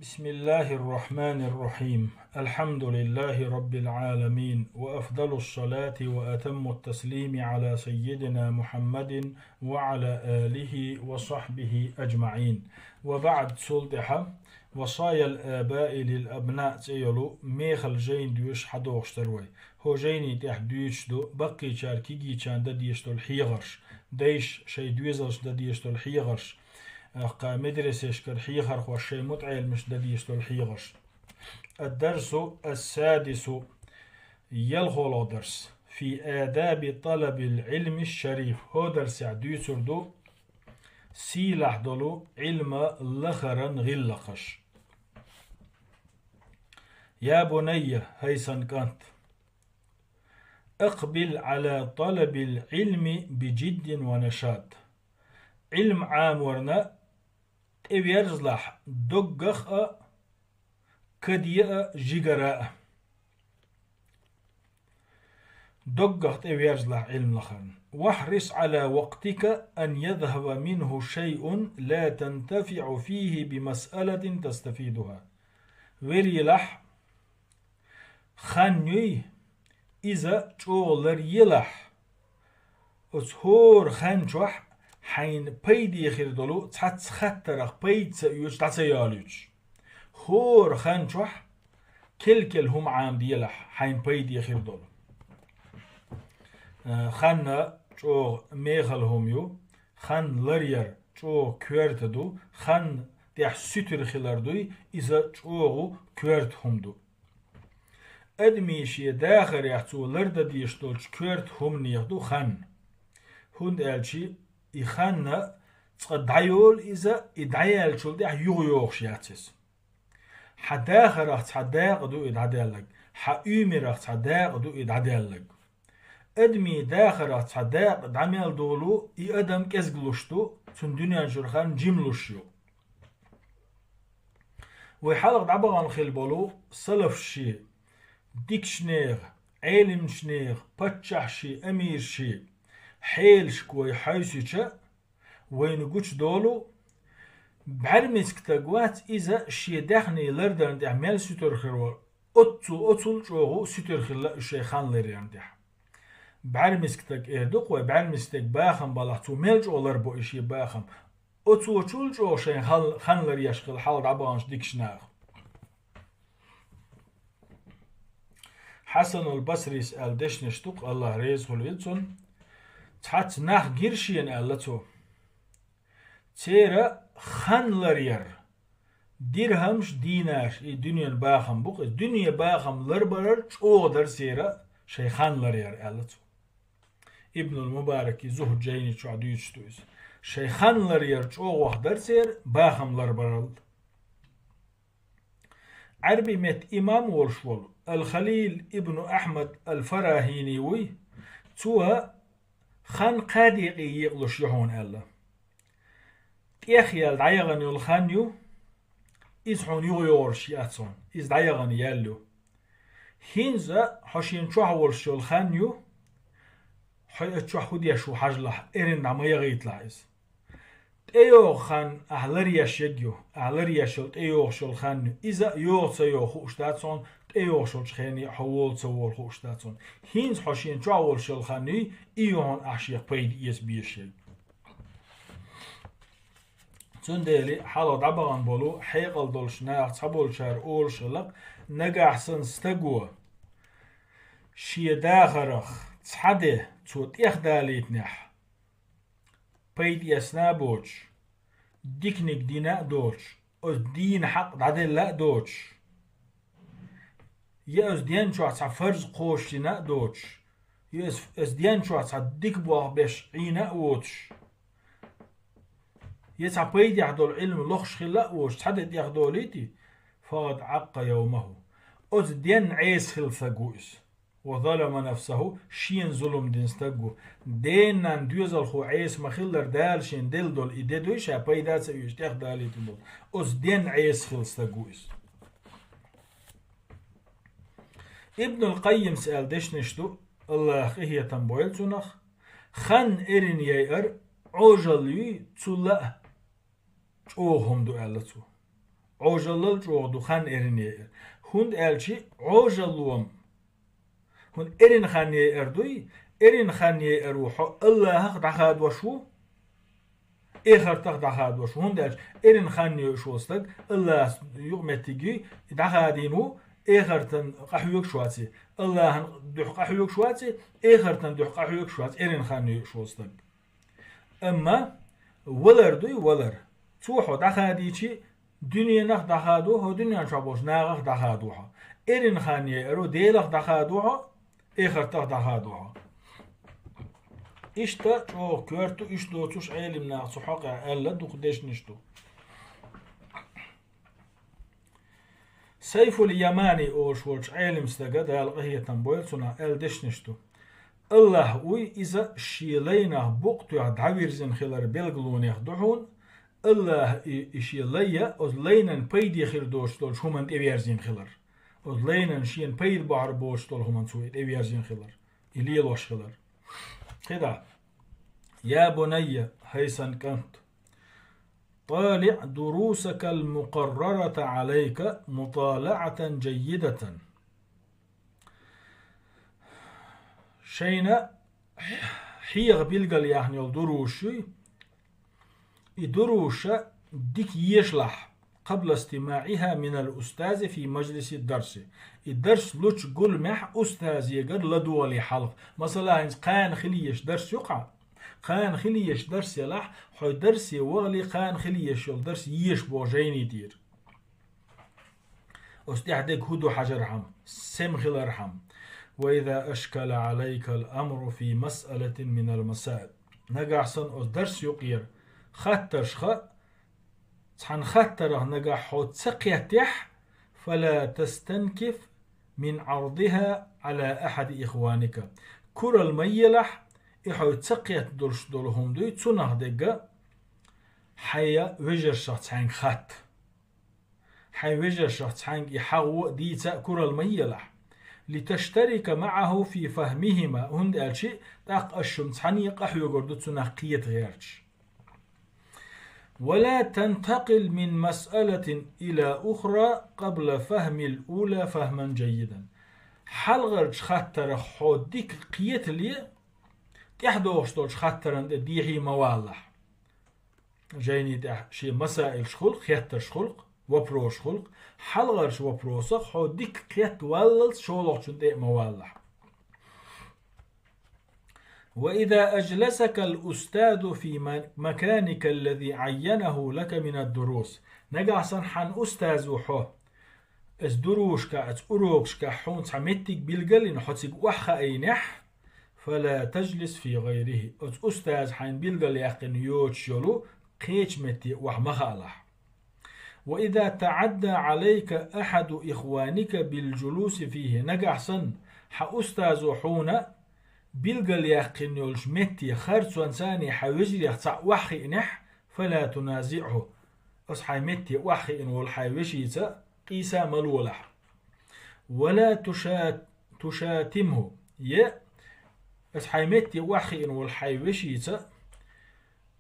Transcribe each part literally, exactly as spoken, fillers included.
بسم الله الرحمن الرحيم. الحمد لله رب العالمين، وأفضل الصلاة وأتم التسليم على سيدنا محمد وعلى آله وصحبه أجمعين. وبعد، цул тӀехьа «وصايا الآباء للأبناء» цӀе йолу мехала жайна доьшуш хьадогӀуш дара вай. ХӀокху жайни тӀехь дуьйцуш ду баккхийчара кегийчарна дан дезаш долу хьехарш, дайша шайн доьзалшна дан дезаш долу хьехарш, тӀаккха медресешкара хьехархоша шайн мутаӀеламашна дан дезаш долу хьехарш. الدرس السادس, ялхолгӀа дарс. في آداب طلب العلم الشريف. ХӀокху дарсехь дуьйцур ду сийлахь долу Ӏилма лахаран гӀиллакхаш. يا بني, хӀай сан кӀант, أقبل على طلب العلم بجد ونشاط. Ӏилма Ӏаморна тӀеверзалахь доггах а, каде а, жигара а. Доггах тӀеверзалахь Ӏилма лахарна. واحرص على وقتك أن يذهب منه شيء لا تنتفع فيه بمسألة تستفيدها. Велийлахь, хан юй, иза чӀогӀа лар елахь. Оцу хӀора хан чохь хьайна пайде хир долу цхьацца хаттарах пайда ца оьцуш, дӀа ца йолуьйтуш. ХӀора хан чохь кел-кел хӀума Ӏамаделахь, хьайна пайде хир долу. Э, хан чӀогӀа мехала хӀума ю, хан ларъяр чӀогӀа коьрта ду, хан тӀехь суьтар хилар дуй, иза чӀогӀа коьрта хӀума ду. Адамийн шен дахарехь цо лардан дезаш долчу коьрта хӀуманех ду хан. ХӀунда аьлча и хан цкъа дӀайолу иза, и дӀаяьллачул тӀаьхьа юхайогӀуш яц иза. Хьан дахарах цхьа дакъа ду и дӀадаьлларг, хьан уьймарах цхьа дакъа ду и дӀадаьлларг. Адамийн дахарах цхьа дакъа дӀа мел долу, и адам кӀезиг луш ду, цуьнан дуьнен чуьра хан жима луш ю. Вай хьалха дӀабахана хилла болу салафаш шен, дикачу нехан, Ӏеламчу нехан, паччахьашийн, амирашийн хьелашка вай хьаьвсича, вайна гучудолу, бӀаьрмециг стаг вац иза шен даьхний лардарна тӀехь мел суьтар хир ву, оццул, оццул чӀогӀа суьтар хилла уьш шайн хан ларъярна тӀехь. БӀаьрмециг стаг эр ду-кх вай, бӀаьрмециг стеган бахам балахь цо мел чӀогӀа ларбо и шен бахам. Оццул чӀогӀа шайн хан, хан ларъеш хилла хьалха дӀабаханчу дикачу наха. Хьасанул Басрис аьлла дешнаш ду-кх, АллахӀ реза хуьлийла цунна. Цхьацца нах гира шена, аьлла цо. Церан хан ларъяр, дирхӀамаш, динарш, и дуьненан бахам бу-кх иза. Дуьненан бахам ларбарал чӀогӀа дара церан шайн хан ларъяр, аьлла цо. Ибнул Мубараки Зухд жайни чохь дуьйцуш ду иза. Шайн хан ларъяр чӀогӀах дара церан бахам ларбарал. Ӏаьрбийн меттан имам волуш волу Ал-Халил ибн Ахьмад Ал-ФарахӀини вуй, цо хан кхаа декъе екъалуш ю хьуна аьлла. ТӀехъяьлла дӀаяхана йолу хан ю, иза хьуна юхайогӀуш яц хьуна, иза дӀаяхана яьлла ю. ХӀинца хьо шена чохь волуш йолу хан ю, хьо оцу чохь хӀун деш ву хьажалахь, эрна дӀа ма яхийталахь иза. ТӀейогӀу хан ахь ларъеш ерг ю, ахь ларъеш йолу тӀейогӀуш йолу хан ю. Иза йогӀу ца йогӀу хууш дац хьуна, тӀейогӀуш йолчу хене хьо волу ца волу хууш дац хьуна. ХӀинца хьо шена чохь волуш йолу хан юй, и ю хьуна ахь шех пайда эца безаш ерг. Цундела хьалха дӀабахана болу хьекъал долуш наха цхьаболчара олуш хилла-кх, нагахь санна стаго шен дахарах цхьа де цо тӀехдалийтинехь, пайда эцна а боцуш, диканиг дина а доцуш, оцу дийнан хьакъ дӀаделла а доцуш, я оцу ден чохь цхьа фарз кхочушдина а доцуш, я оцу, оцу ден чохь цхьа дика болх беш Ӏийна а воцуш, я цхьа пайдехь долу Ӏилма лохуш хилла а воцуш, цхьа де тӀехдолийти, факъад Ӏаккъа явмаху. Оцу денна Ӏеса хилла стаг ву иза. Ва залама нафсаху, шена зулам дина стаг ву. Ден-нанна доьзалхо Ӏеса ма-хиллара, Дала шена делла долу и де дуй, ша пайда а ца оьцуш тӀехдалийтина болу. Оцу денна Ӏеса хилла стаг ву иза. Ибнул Къаййимс аьлла дешнаш ду, АллахӀа къинхетам бойла цунах, хан эрна яйар Ӏожалла юй, цул а чӀогӀа хӀума ду, аьлла цо. Ӏожаллал чӀогӀа ду хан эрна яйар. ХӀунда аьлча Ӏожалло-м, хӀунда эрна хан яйар дуй, эрна хан яйар ву хьо Аллахьах дӀахадош ву, эхартах дӀахадош ву. ХӀунда аьлча эрна хан йойш волу стаг Аллахьаца юкъаметтиг юй, и дӀахадийна ву, эхартан къахьоьгуш вац и, Аллахьан дуьхьа къахьоьгуш вац и, эхартан дуьхьа къахьоьгуш вац эрна хан йойш волу стаг. Амма валар дуй, валар. Цо хьо дӀахадийчи, дуьненах дӀахадо хьо, дуьнен чохь болчу нахах дӀахадо хьо. Эрна хан яйар ву, Делах дӀахадо хьо, эхартах дӀахадо хьо. Иштта чӀогӀа коьрта ду, иштта доцуш Ӏелам наха цу хьокъехь аьлла дукха дешнаш ду. Сайфул Ямани олуш волчу Ӏелам стага, Дала къинхетам бойла цунах, аьлла дешнаш ду. Аллахь вуй, иза шен лайнах букъ тоьхна дӀавирзина хилар билгалонех ду хьуна, Аллахь и, и шен лай а, оцу лайнан пайде хир доцуш долчу хӀуманна тӀеверзийна хилар. Оцу лайнан шена пайда бахьар боцуш долу хӀуманна цо и тӀеверзийна хилар, и лелош хилар. КхидӀа: «Я бунайя, хӀай сан кӀант, талиӀ дурусакал мукъаррарата Ӏалайка муталаӀатан джаййидатан». Шайна хьеха билгал яхна йолу дуруш юй, и дуруша дика ешалахь, къабла истимаӀиха минал устази фи мажлиси дарси. И дарс лучу гуламехь устазегара ладогӀале хьалха. Масала, хӀинца кхана хила езаш дарс юкъахь, кхана хила езаш дарс елахь, хьо дарсе вахале кхана хила езаш йолу дарс еша боху жайни тӀера. Оцу тӀехь дерг хӀун ду хьажархьама, сема хилархьама. «Ва иза ашкала Ӏалайкал амру фи масъалатин минал масаил». Нагахь санна оцу дарс юкъера хаттарш хаьа, цхьана хаттарах нагахь хьо ца кхеттехь, «фала тастанкиф мин Ӏардиха Ӏала ахьади ихваника». Куралла ма елахь, и хьо ца кхетта долуш долу хӀума дуй, цунах дерг хьайн вежаршах цхьаьнга хатта. Хьайн вежаршах цхьаьнга и хьагӀо а, дийца а куралла ма елахь. «Литаштарика маӀаху фи фахмихима», хӀунда аьлча тӀаккха аш шуна цхьаьна къахьоьгур ду цунах кхета гӀерташ. «Ва ла тантакъил мин масъалатин ила ухра къабла фахмил ула фахман джаййидан». Хьалхарчу хаттарах хьо дика кхетале, тӀаьхьадогӀуш долчу хаттаран тӀе дехьий ма валалахь. Жайни тӀехь шен масаилш хуьлу, хеттарш хуьлу, вопросаш хуьлу. Хьалхарчу вопросах хьо дика кхетта валлалц шолгӀачун тӀе а ма валалахь. «Ва иза ажласакал устазу фи ма-, маканика аллази Ӏайянаху лака минад дурус». Нагахь санна хьан устазо хьо, оцу дурушкахь, оцу урокашкахь хьуна цхьа меттиг билгалйина, хьо цига охьахаийнехь, «фала таджлис фи гӀайрихи». Оцу устаза хьайна билгалъяьккхина йоцуш йолу кхечу метте охьа ма хаалахь. «Ва иза таӀадда Ӏалайка ахьаду ихваника бил джулуси фихи». Нагахь санна, хьан устазо хьуна билгалъяьккхина йолчу метте харцонца хьайн вежарех цхьаъ охьахиънехь, «фала туназиӀху». Оцу хьайн метте охьахиъна волу хьайн вешица къийса ма лолахь. «Ва ла туша-, тушатимху». Е, оцу хьайн метте охьахиъна волу хьайн вешица,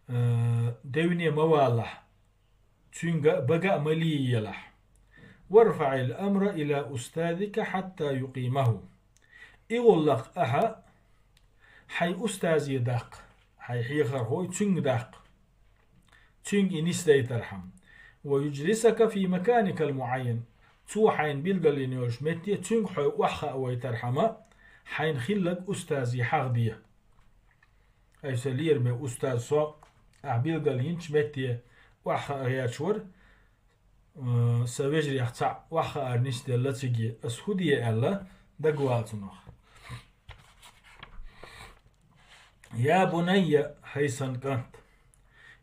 э, девне ма валалахь. Цуьнга бага а ма лиелахь. «ВарфаӀил амра ила устазика хьатта юкъимаху». И гӀуллакх ахьа хьайн устазе даккха, хьайн хьехархой цуьнга даккха. Цуьнга и нисдайтархьама. «Ва юджлисака фи маканикал муӀайян». Цо хьайна билгалйина йолчу метте цуьнга хьо охьахаавайтархьама, хьайна хилларг устазе хьахаде. Ай, сан лераме устаз, со ахь билгалйинчу метте охьахаа гӀерташ вара, э, сан вежарех цхьаъ охьахаар нисделла циге, ас хӀун де аьлла, дагавала цунах. «Я бунайя, хӀай сан кӀант,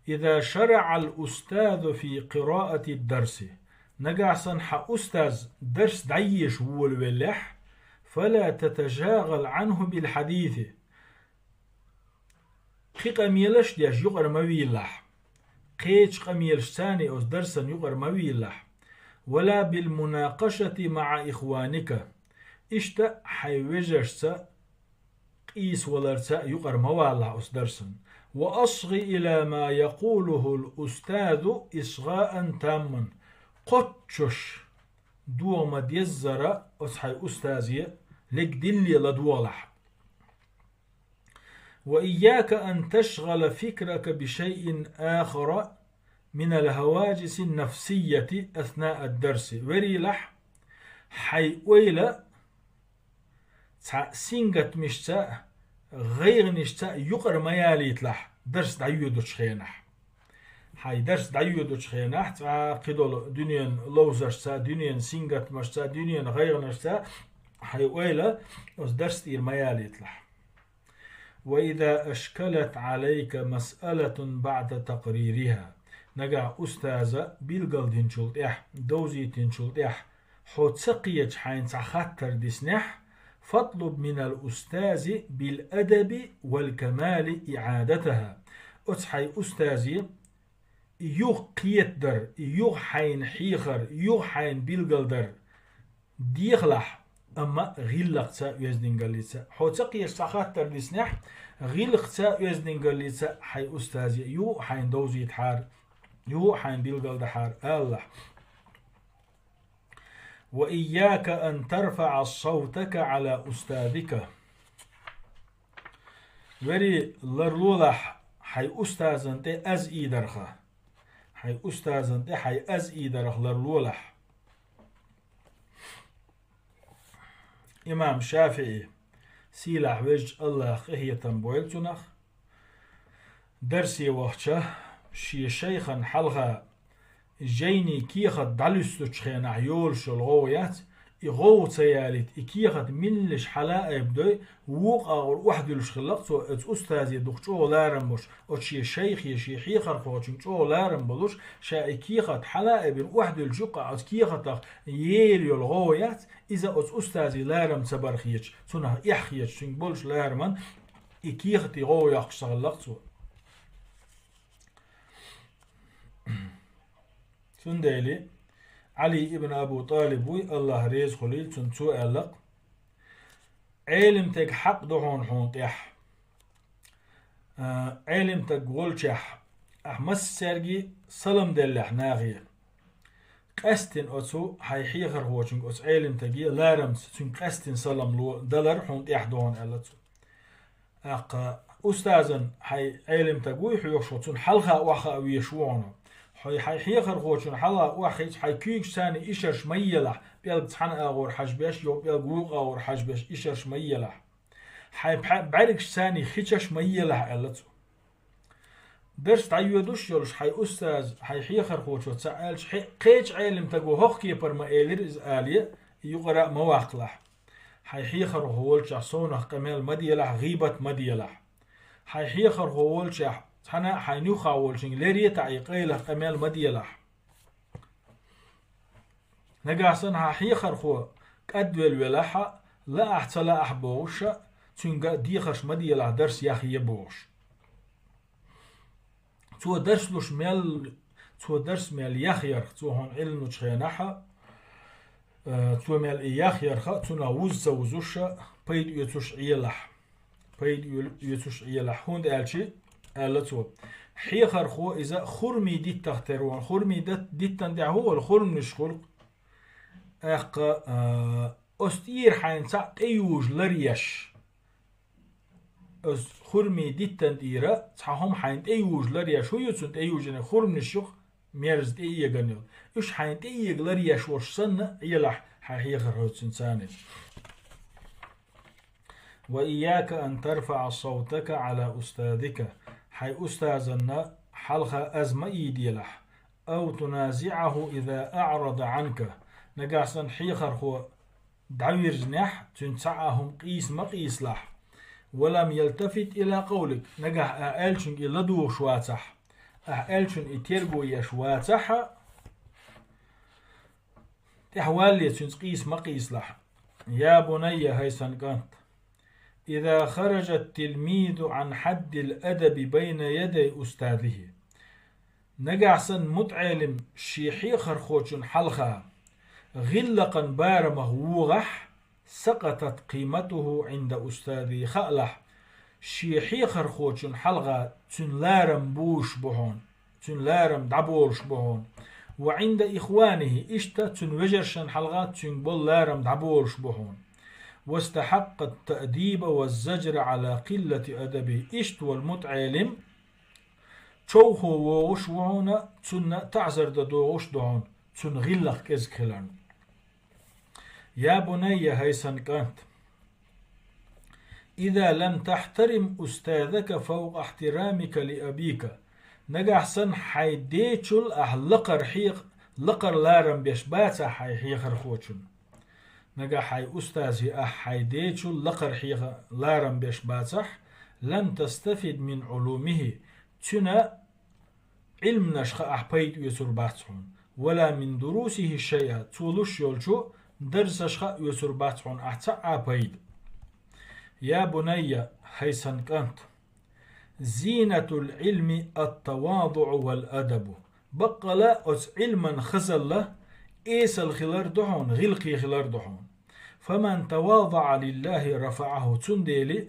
иза шараӀал устазу фи къираатид дарси». Нагахь санна хьан устаз дарс дӀаеша волавеллехь, «фала таташагӀал Ӏанху бил хьадиси». Кхин къамелаш а деш юкъара ма вийлахь. Кхечу къамелашца оцу дарсан юкъара ма вийлахь. «Ва ла бил мунакъашати маӀа ихваника». Иштта хьайн вежаршца къийсаваларца юкъара ма валалахь оцу дарсан. «Ва асгӀи ила ма якъулухул устазу исгӀаан тамман». кхоччуш догӀа ма-деззара оцу хьайн устазе лег дилле ладогӀалахь. وإياك أن تشغل فكرك بشيء آخر من الهواجس النفسية أثناء الدرس. Верийлахь, хьайн ойла цхьа сингаттамашца, гӀайгӀанашца юкъара ма ялийталахь дарс дӀайоьдучу хенахь. Хьайн дарс дӀайоьдучу хенахь цкъа кхидолу дуьненан ловзаршца, дуьненан сингаттамашца, дуьненан гӀайгӀанашца хьайн ойла оцу дарс тӀера ма ялийталахь. وإذا أشكلت عليك مسألة بعد تقريرها. Нагахь устаза билгалдинчул тӀаьхьа, довзийтинчул тӀаьхьа, хьо ца кхеташ хьайна цхьа хаттар диснехь, فاطلب من الأستاذ بالأدب والكمال إعادتها. Оцу хьайн устазе юха кхетадар, юха хьайна хьехар, юха хьайна билгалдар дехалахь, амма гӀиллакхца, оьздангаллица. Хьо ца кхеташ цхьа хаттар диснехь, гӀиллакхца, оьздангаллица хьайн устазе юха хьайна довзийтахьара, юха хьайна билгалдахьара алалахь. وإياك أن ترفع صوتك على أستاذك. Верий, ларлолахь хьайн устазан тӀе аз ийдарха. Хьайн устазан тӀе хьайн аз ийдарх ларлолахь. Имам ШафиӀи, сийлахь везачу АллахӀа къинхетам бойла цунах, дарсе вахча, шен шайхана хьалха жайни кехат дӀалуьстучу хенахь йолуш йолу гӀовгӀа яц, и гӀовгӀа ца ялийта, и кехат миллиш хьала а айбадой, вукху агӀор охьадуьллуш хиллакх цо, оцу устазе дукха чӀогӀа ларам болуш, оцу шен шайхе, шен хьехархочуьнга чӀогӀа ларам болуш, ша и кехат хьала а айбина охьадуьллуш юккъахь оцу кехатах ела йолу гӀовгӀа яц, иза оцу устазе ларам ца бар хеташ, цунах эхь хеташ, цуьнга болуш лараман и кехатий гӀовгӀа йоккхуш ца хиллакх цо. Цундела Ӏали ибн Абу ТӀалиб вуй, АллахӀ реза хуьлийла цунна, цо аьллакх: «Ӏелимтаг хьакъ ду хьуна хьуна тӀехь. А, Ӏелимтаг волчехь, ахь массаьрге салам деллехь нахе, къаьстина оцу хьайн хьехархочуьнга, оцу Ӏелимтаге ларамца цуьнга къаьстина салам ло-, далар хьуна тӀехь ду хьуна», аьлла цо. ТӀаккха устазан хьайн Ӏелимтаг вуй хьоьхуш, цунна хьалха охьахаа везаш ву хьуна. Хьо хьайн хьехархочунна хьалха охьахиъча, хьайн куьйгашца царний ишарш ма елахь, пӀелг цхьана агӀор хьажбеш, йо пӀелг вукху агӀор хьажбеш, ишарш ма елахь. Хьайн пхьа-, бӀаьргашца царний хичаш ма елахь, аьлла цо. Дарс дӀайоьдуш йолуш, хьайн устаз, хьайн хьехархочо ца аьлча, хье-, кхечу Ӏелимтаго хӀокху кепара ма элира иза алий, юкъара а ма ваккхалахь. Хьайн хьехархо волчохь совнах къамел ма делахь, гӀийбат ма делахь. Хьайн хьехархо волчохь цхьана а хьайн юххехь волчуьнга лерритаӀий къайлаха къамел ма делахь. Нагахь санна хьан хьехархо кӀадвелла велахьа, лаахь ца лаахь бохуша, цуьнга дехарш ма делахь, дарс яхъе бохуш. Цо дарс луш мел, цо дарс мел яхъярх, цо хьуна Ӏилмучу хенахьа, э, цо мел и яхъярха, цунах вуза ца вузуша, пайда оьцуш Ӏелахь. Пайда оьл-, оьцуш Ӏелахь. ХӀунда аьлча, аьлла цо, хьехархо иза хурмий диттах тера вон. Хурмий дат-, диттан тӀехь хӀун вала хурманаш хуьлу? ТӀаккха, э, оцу тӀера хьайна цхьаъ тӀеюжа ларъеш. Оцу хурмий диттан тӀера цхьа хӀума хьайна тӀеюжа ларъеш. ХӀун ю цунна тӀеюжина? Хурманаш ю-кх мерза тӀеэган йолу. Уьш хьайна тӀеэга ларъеш волуш санна, Ӏелахь хьайн хьехархочуьнца царниг. وإياك أن ترفع صوتك على أستاذك. Хьайн устазанна хьалха аз ма ийделахь. أو تنازعه إذا أعرض عنك. Нагахь санна хьехархо дӀавирзинехь, цуьнца цхьа а хӀума къийса ма къийсалахь. ولم يلتفت إلى قولك. Нагахь ахь аьллачуьнга и ладугӀуш вацахь, ахь аьллачунна и терго еш вацахьа, тӀаьхьавалле, цуьнца къийса ма къийсалахь. يا بني, хӀай сан кӀант, إذا خرج التلميذ عن حد الأدب بين يدي أستاذه. Нагахь санна мутаӀелим шен хьехархочун хьалха гӀиллакхан барамах вогӀахь, سقطت قيمته عند أستاذه, хаалахь, шен хьехархочун хьалха цуьнан ларам бузуш бу хьуна, цуьнан ларам дӀаболуш бу хьуна. وعند إخوانه, иштта цуьнан вежаршна хьалха цуьнга болу ларам дӀаболуш бу хьуна. واستحق التأديب والزجر على قلة أدبه, иштта волу мутаӀелим човхо вогӀуш ву хьуна, цунна таӀзар дан догӀуш ду хьуна, цуьнан гӀиллакх кӀезиг хиларна. يا بني, хӀай сан кӀант, إذا لم تحترم أستاذك فوق احترامك لأبيك, нагахь санна хьайн дечул ахь лакхара хьех-, лакхара ларам беш бацахь хьайн хьехархочун. Нагахь хьайн устазе ахь хьайн дечул лакхара хьеха-, ларам беш бацахь, لن تستفد من علومه, цуьнан Ӏилманашха ахь пайда оьцур бац хьуна. ولا من دروسه شيئا, цо луш йолчу дарсашха оьцур бац хьуна ахь цхьа а пайда. يا بني, хӀай сан кӀант, زينة العلم التواضع والأدب. Баккъала оцу Ӏилман хазалла эсала хилар ду хьуна, гӀиллакхе хилар ду хьуна. فمن تواضع لله رفعه, цундела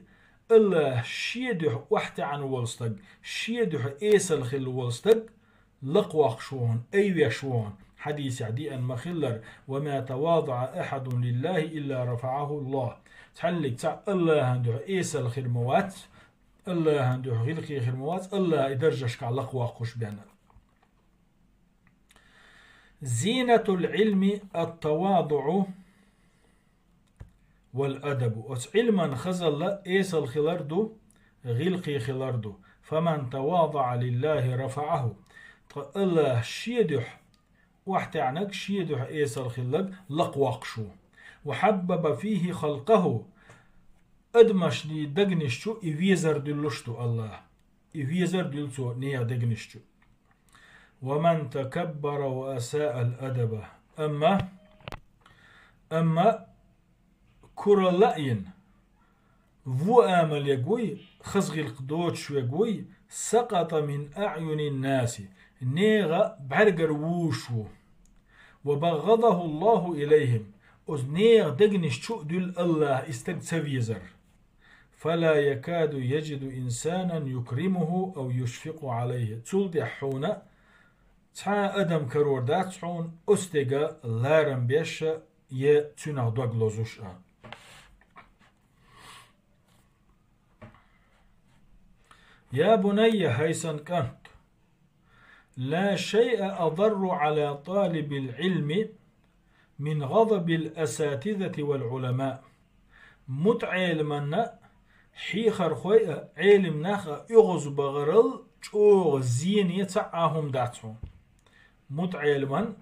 АллахӀ шен дуьхьа охьатаьӀна волу стаг, шен дуьхьа эсала хилла волу стаг лакхавоккхуш ву хьуна, айвеш ву хьуна. Хьадисехь деана ма-хиллара: وما تواضع أحد لله إلا رفعه الله. Цхьаннег цхьаъ АллахӀан дуьхьа эсала хир ма вац, АллахӀан дуьхьа гӀиллакхе хир ма вац, АллахӀ и даржашкахь лакхавоккхуш бен. زينة العلم التواضع والأدب. Оцу Ӏилман хазалла эсала хилар ду, гӀиллакхе хилар ду. فمن تواضع لله رفعه. Ткъа АллахӀ шен дуьхьа охьатаьӀнарг, шен дуьхьа эсала хилларг лакхавоккхуш ву. وحبب فيه خلقه. Адамашний дегнаш чу и везар дуьллуш ду АллахӀ. И везар дуьллу цо нехан дегнаш чу. ومن تكبر وأساء الأدب. Амма, амма куралла а йина, вон амал ерг вуй, хаза гӀиллакх доцуш верг вуй, سقط من أعين الناس, нехан бӀаьргара вузуш ву. وبغضه الله إليهم. Оцу нехан дегнаш чу а дуьллу АллахӀ и стаг ца везар. فلا يكاد يجد إنسانا يكرمه أو يشفق عليه. Цул тӀаьхьа хьуна цхьа а адам карор дац хьуна оцу стеган ларам беш а, я цуьнах дог лозуш а. يا بني, хӀай сан кӀант, لا شيء أضر على طالب العلم من غضب الأساتذة والعلماء. МутаӀеламанна хьехархой а, Ӏелам нах а оьгӀазвахарал чӀогӀа зене цхьа а хӀума дац хьуна. МутаӀеламан,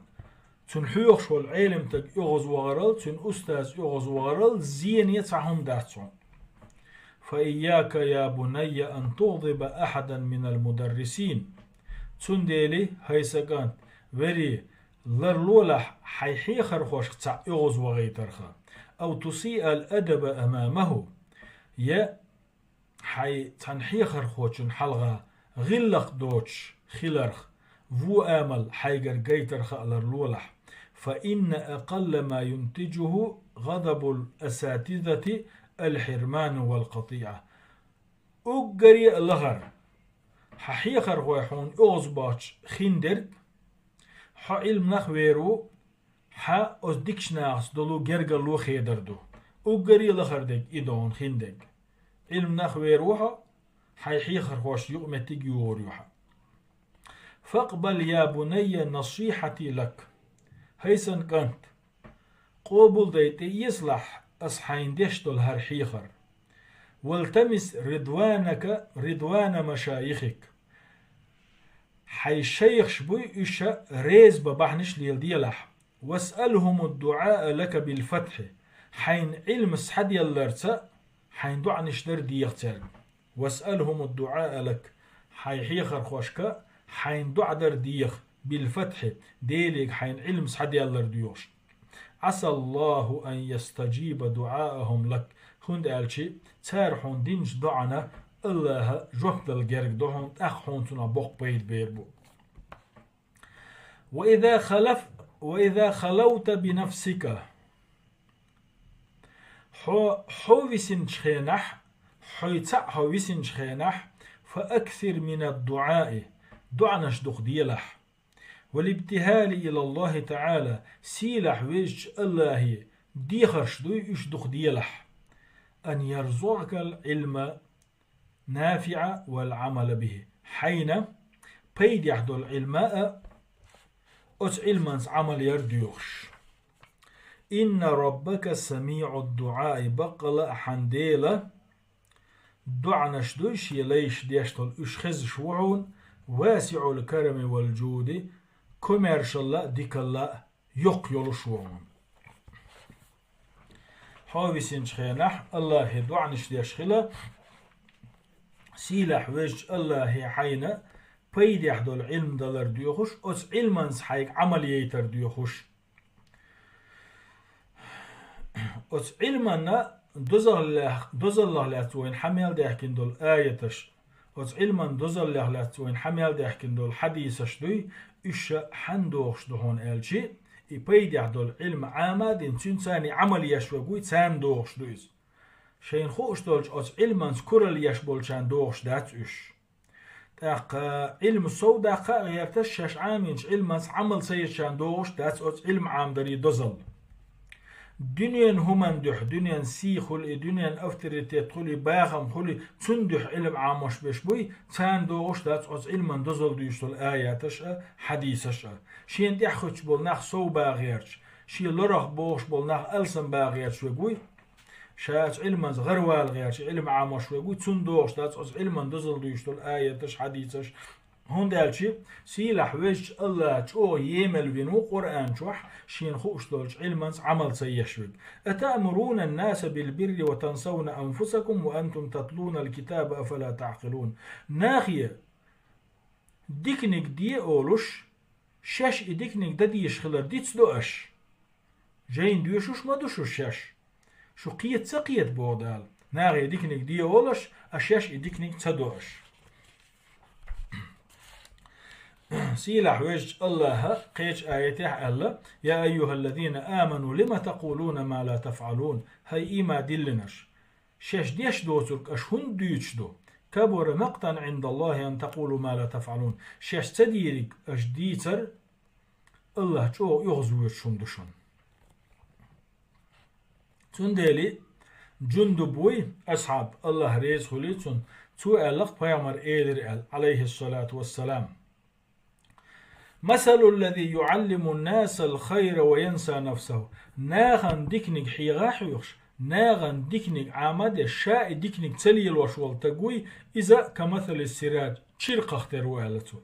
цунна хьоьхуш волу Ӏелам стаг оьгӀазвахарал, цуьнан устаз оьгӀазвахарал зене цхьа хӀума дац хьуна. فإياك يا بني أن تغضب أحدا من المدرسين. Цундела, хӀай сан кӀант, вери, ларлолахь хьайн хьехархошка цхьаъ оьгӀазвахийтарх, أو تسيء الأدب أمامه, я хьайн цхьана хьехархочун хьалха гӀиллакх доцуш хиларх, вон амал хьайгара гайтарх а ларлолахь. فإن أقل ما ينتجه غضب الأساتذة الحرمان والقطيعة. Уггаре а лахара, хьан хьехархой хьуна оьгӀазвахча хиндерг, хьо Ӏилманах вер ву, хьан оцу дикачу нахаца долу гергарло хедар ду. Уггаре а лахара дерг и ду хьуна хиндерг. Ӏилманах вер ву хьо, хьайн хьехархошна юкъаметтиг йогӀур ю хьан. فاقبل يا بني نصيحتي لك. ХӀай сан кӀант, къобалдай тӀеэцалахь ас хьайна деш долу хӀара хьехар. والتمس رضوانك رضوان مشايخك. Хьайн шайхаш буй, уьш реза бан бахьанаш леладелахь. واسألهم الدعاء لك بالفتح. Хьайна Ӏилма схьаделларца хьайна доӀанаш дар деха цаьрга. واسألهم الدعاء لك. Хьайн хьехархошка хьайна доӀа дар деха, بالفتح, Делега хьайна Ӏилма схьаделлар доьхуш. عسى الله أن يستجيب دعاءهم لك. ХӀунда аьлча цара хьуна динчу доӀана АллахӀа жоп дала герга ду хьуна, тӀаккха хьуна цунах боккха пайда бер бу. وإذا خلف-، وإذا خلوت بنفسك. Хьо, хьо висинчу хенахь, хьоьца хьо висинчу хенахь, فأكثر من الدعاء, доӀанаш дукха делахь. والابتهال إلى الله تعالى, сийлахь везачу Аллахье дехарш дуй уьш дукха делахь. أن يرزقك العلم النافع والعمل به, хьайна пайдехь долу Ӏилма а, оцу Ӏилманца Ӏамал яр доьхуш. إن ربك سميع الدعاء, баккъала а хьан Дела доӀанаш дуй шен лайш деш долу, уьш хезаш ву хьуна, واسع الكرم والجود, комаьршалла а, дикалла а йоккха йолуш ву хьуна. Хьо висинчу хенахь Аллахье доӀанаш деш хила, сийлахь везачу Аллахье хьайна пайдехь долу Ӏилма далар доьхуш, оцу Ӏилманца хьайга Ӏамал яйтар доьхуш. Оцу Ӏилманна дозаллех-, дозаллах лаьцна вайна хьа мел даьхкина долу аяташ, оцу Ӏилман дозаллех лаьцна вайна хьа мел даьхкина долу хьадийсаш дуй, уьш ша хьанна дохуш ду хьуна аьлчи, и пайдехь долу Ӏилма Ӏама а дина, цуьнца царний Ӏамал еш верг вуй, царна дохуш ду иза. Шайна хууш долчу оцу Ӏилманца куралла еш болчарна дохуш дац уьш. ТӀаккха Ӏилма сов даккха а гӀерташ, шаьш Ӏамийнчу Ӏилманца Ӏамал ца ечарна дохуш дац оцу Ӏилма Ӏамадарий дозалла. Дуьненан хӀуманна дуьхьа, дуьненан сий хуьлу и, дуьненан авторитет хуьлу и, бахам хуьлу и, цунна дуьхьа Ӏилма Ӏамош берш буй, царна дохуш дац оцу Ӏилман дозалла дуьйцуш долу аяташ а, хьадийсаш а. Шена тӀаьхьахуьттуш болу нах сов бан гӀерташ, шен лорах бохуш болу нах алсам бан гӀерташ верг вуй, ша оцу Ӏилманца гӀаравала гӀерташ, Ӏилма Ӏамош верг вуй, цунна дохуш дац оцу Ӏилман дозалла дуьйцуш долу аяташ, хьадийсаш. ХӀунда аьлча сийлахь везачу Аллахь чӀогӀа емал вина ву Къуръан чохь шена хууш долчу Ӏилманца Ӏамал ца еш верг. أتأمرون الناس بالبر وتنسون أنفسكم وأنتم تتلون الكتاب أفلا تعقلون. Нахе диканиг де олуш, шаьш и диканиг дан дезаш хилар дицдо аш? Жайна доьшуш ма ду шу шаьш? Шу кхета ца кхета, боху Дала, нахе диканиг де олуш, а шаьш и диканиг ца до аш? Сийлахь везачу Аллаха кхечу аятехь аьлла: «يا أيها الذين آمنوا لم تقولون ما لا تفعلون». ХӀай ийман диллинарш, шаьш деш доцург аша хӀунда дуьйцуш ду? «كبر مقتا عند الله أن تقولوا ما لا تفعلون». Шаьш ца дийриг аша дийцар Аллах чӀогӀа оьгӀазвоьдуш хӀума ду шуна. Цундела Джундуб вуй, асхьаб, Аллах реза хуьлий цунна, цо аьлла-кх пайхамар элира аьлла, Ӏалайхиссалату вассалам: «مثل الذي يعلم الناس الخير وينسى نفسه». Нахана диканиг хьеха а хьоьхуш, нахана диканиг Ӏама а деш, ша и диканиг ца лелош волу стаг вуй, иза «كمثل السراج», чиркхах тера ву аьлла цо.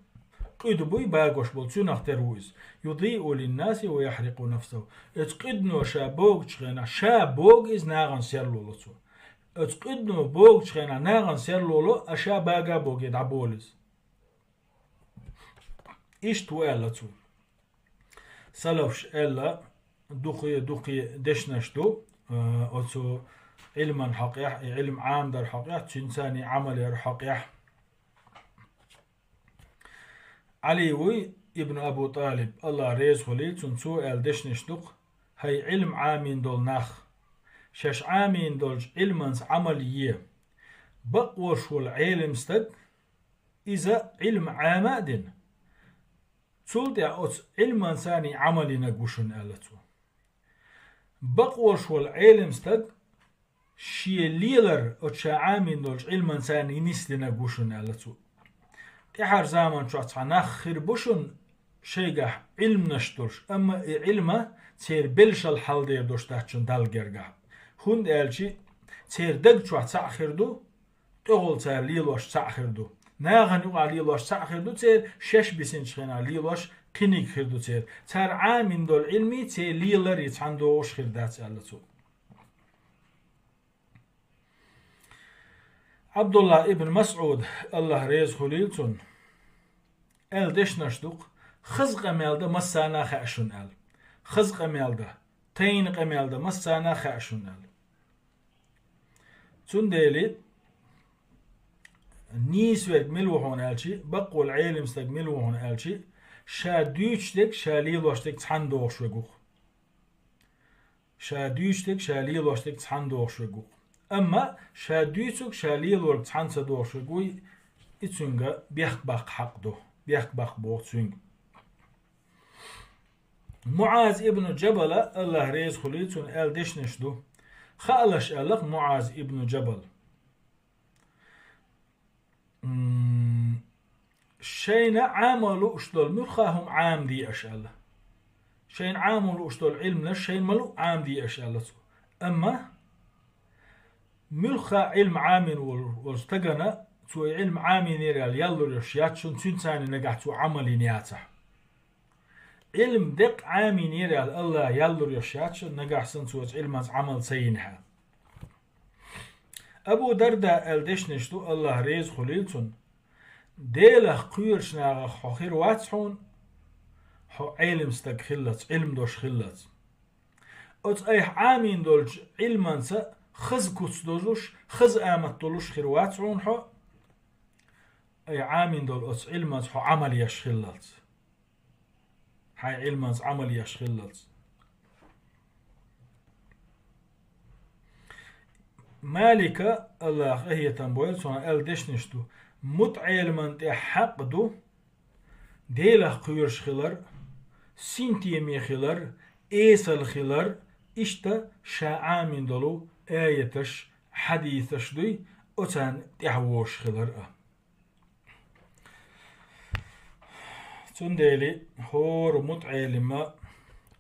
Къуьда буй багош болу, цуьнах тера ву иза. «يضيء للناس ويحرق نفسه». Оцу къуьдано ша богучу хенахь, ша богу иза, нахана серло ло цо. Оцу къуьдано богучу хенахь нахана серло ло, а ша бага а боге дӀаболу иза. Иштта ву аьлла цо. Салафаш аьлла, дукхе, дукхе дешнаш ду, а, оцу Ӏилман хьокъехь, и Ӏилм Ӏамадар хьокъехь, цуьнца царний Ӏамал яр хьокъехь. Ӏали вуй, ибн Абу ТӀалиб, Аллах реза хуьлий цунна, цо аьлла дешнаш ду-кх: «ХӀай Ӏилм Ӏамийна долу нах, шаьш Ӏамийна долчу Ӏилманца Ӏамал е. Бакъволуш волу Ӏелам стаг, иза Ӏилм Ӏама а дина, цул тӀаьхьа оцу Ӏилманца царний Ӏамал йинарг ву шуна», аьлла цо. Бакъволуш волу Ӏелам стаг шен лелар оцу ша Ӏамийна долчу Ӏилманца царний нисдинарг ву шуна, аьлла цо. ТӀаьхьара заман чохь цхьа нах хир бу шуна, шайгахь Ӏилманаш долуш, амма и Ӏилма церан белшал хьалдер долуш дац шуна Далла гергахь. ХӀунда аьлча церан даг чохь цхьаъ хир ду, тӀехула цара лелош цхьаъ хир ду. Нахана юкъахь лелош цхьаъ хир ду церан, шаьш бисинчу хенахь лелош кхиниг хир ду церан. Цара Ӏамийна долу Ӏилмий церан леларий цхьаьна догӀуш хир дац, аьлла цо. Ӏабдуллах ибн МасӀуд, Аллах реза хуьлийла цунна, аьлла дешнаш ду-кх: «Хаза къамел дан массарна а хаьа шуна», аьлла. «Хаза къамел дан, тайна къамел дан массарна а хаьа шуна», аьлла. Цундела нийса верг мила ву хьуна аьлча, бакъволу Ӏелам стаг мила ву хьуна аьлча, ша дуьйцуш дерг, ша лелош дерг цхьаьна догӀуш верг ву-кх. Ша дуьйцуш дерг, ша лелош дерг цхьаьна догӀуш верг ву-кх. Амма ша дуьйцург, ша лелорг цхьаьна ца догӀуш верг вуй, и цуьнга бехк баккха хьакъ ду, бехк баккха боху цуьнга. МуӀаз ибн Джабала, Аллахь реза хуьлийла цунна, аьлла дешнаш ду. Хаалаш аьлла-кх МуӀаз ибн Джабал. М, шайна Ӏамо лууш долу муьлхха хӀума Ӏамаде аша аьлла. Шайна Ӏамо лууш долу Ӏилманаш шайна ма луъу Ӏамаде аша аьлла цо. Амма муьлхха Ӏилма Ӏамийна волу, волу стагана цо и Ӏилма Ӏамийнера аьлла ял лур йолуш яц шуна, цуьнца нагахь цо Ӏамал йина яцахь. Ӏилма деккъа Ӏамийнера аьлла Аллахь ял лур йолуш яц шуна, нагахь санна цо оцу Ӏилманца Ӏамал ца йина хьан. Абу Дарда аьлла дешнаш ду, Аллахь реза хуьлийла цунна: Делах кхоьруш нахах хьо хир вац хьуна, хьо Ӏелам стаг хиллалц, Ӏилма долуш хиллалц. Оцу айхьа Ӏамийна долчу Ӏилманца хаза куц долуш, хаза амат долуш хир вац хьуна хьо, айхьа Ӏамийна долу оцу Ӏилманца хьо Ӏамал еш хиллалц. Хьайн Ӏилманца Ӏамал еш хиллалц. Малика, Аллахь къинхетам бойла цунах, аьлла дешнаш ду: мутаӀеламан тӀехь хьакъ ду Делах кхоьруш хилар, синтеме хилар, эсала хилар, иштта ша Ӏамийна долу аяташ, хьадисаш дуй, оцарна тӀаьхьавозуш хилар а. Цундела хӀора мутаӀелима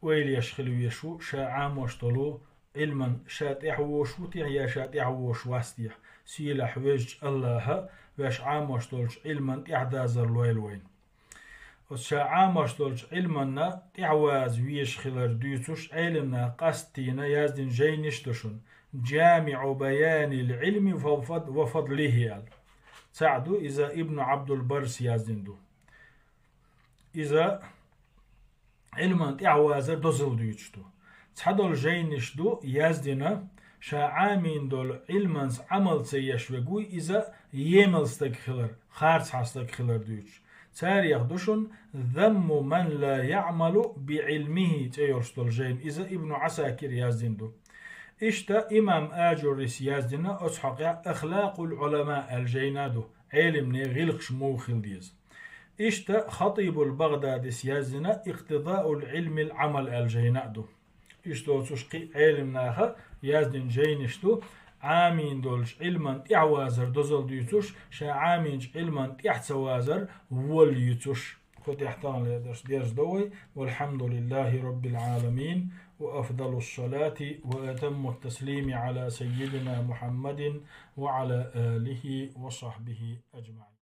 ойла еш хила везаш ву, ша Ӏамош долу Ӏилман ша тӀаьхьавозуш ву техьа я ша тӀаьхьавозуш вац техьа. Сийлахь везачу Аллахьа ваьш Ӏамош долчу Ӏилман тӀаьхьадазар лойла вайна. Оцу ша Ӏамош долчу Ӏилманна тӀаьхьаваза везаш хилар дуьйцуш, Ӏелам наха къастийна яздина жайнаш ду шуна: «ЖамиӀу баянил Ӏилми ва фад-, ва фадлихи», аьлла. ЦаӀ ду иза, Ибну Ӏабдул-Баррис яздина ду. Иза Ӏилман тӀаьхьавазар дозалла дуьйцуш ду. Цхьадолу жайнаш ду яздина, ша Ӏамийна долу Ӏилманца Ӏамал ца еш верг вуй иза емал стаг хилар, харцхьа стаг хилар дуьйцуш. Царех ду шуна «Замму ман ла яӀмалу би Ӏилмихи» цӀе йолуш долу жайна, иза Ибну Ӏасакира яздина ду. Иштта имам Аджуррис яздина оцу хьокъехь «Ахлакъул Ӏулама» аьлла жайна ду, Ӏелимне гӀиллакхаш муха хила деза. Иштта Хатибул БагӀдадис яздина «Икътидаул Ӏилмил Ӏамал» аьлла жайна а ду. Иштта доцуш кхин а Ӏелам наха яздина жайнаш ду, Ӏамийна долчу Ӏилман тӀаьхьавазар дозалла дуьйцуш, ша Ӏамийначу Ӏилман тӀаьхьа ца вазар волла юьйцуш. Кху тӀехь тахана лердаш дерза до вай. Валхьамдулиллахи Роббил Ӏаламин, ва афдалус салати ва атаммут таслими Ӏала саййидина Мухьаммадин ва Ӏала алихи ва сахьбихи аджмаӀин.